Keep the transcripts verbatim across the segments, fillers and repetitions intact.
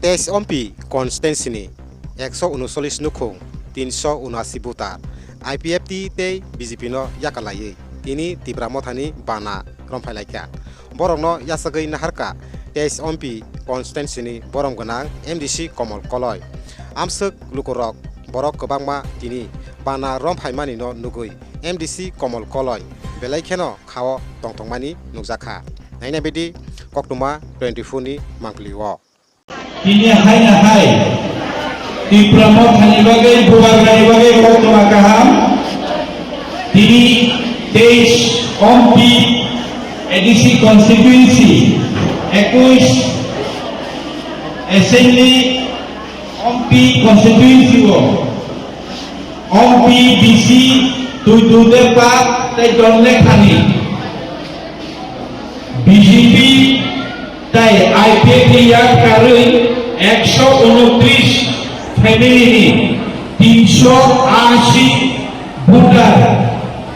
Teis Ompi constituency ni ekso unusollis nukhung tinsho unashi voter I P F T tei B J P no yakalaiwi tini Tipra Mothani bana romphailaikha. Borokno yachagwi naharkha Teis Ompi constituency ni borom gwnang M D C Komol Koloi. Amswk lukurok borok kwbangma tini bana romphaimani no nugwi M D C Komol Koloi belai kheno khao tongthokmani nukjakha. Naina bidi koktwma twenty-four ni mangpili o. Tini haina hai Tipra Mothani bagwi, Bubagrani bagwi koktwma kaham. Tini teis Ompi A D C constituency, ekush assembly Ompi constituency o Ompi B C Tuidudepa tei Donlekhani B J P tei I P F T yakarwi ekso unotris family ni tinsho ashi voter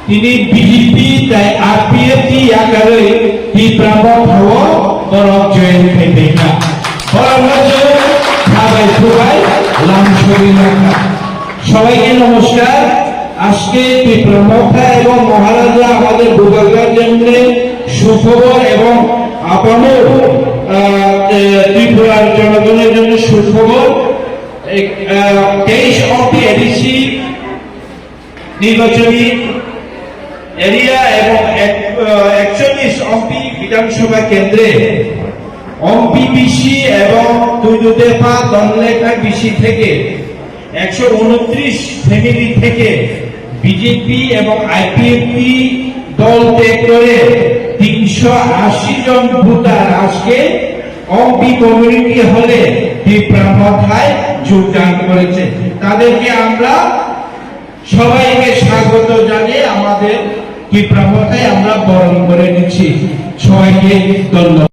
tini B J P tei R P F T yakarwi Tipra Mothao borok join khaiphaikha. Borokno chwng khabai thubai lam sogwi mankha. সবাইকে নমস্কার। আজকে টিপ্রা মথা এবং মহারাজরা আমাদের বুবাগ্রার জন্য সুখবর এবং আপামর, আহ, এ, ত্রিপুরার জনগণের জন্য সুখবর। এক, আহ, তেইশ অব্দি এডিসি নির্বাচনী এরিয়া এবং এক, আহ, একচল্লিশ অম্পি বিধানসভা কেন্দ্রে অম্পি বিসি এবং তুইদুদেপা দনলেখা বিসি থেকে একশো উনত্রিশ ফ্যামিলি থেকে বিজেপি এবং আইপিএফটি দল ত্যাগ করে তিনশো আশি জন ভোটার আজকে অম্পি কমিউনিটি হলে টিপ্রা মথায় যোগদান করেছে। তাদেরকে আমরা সবাইকে স্বাগত জানিয়ে আমাদের টিপ্রা মথায় আমরা বরণ করে নিচ্ছি। সবাইকে ধন্যবাদ।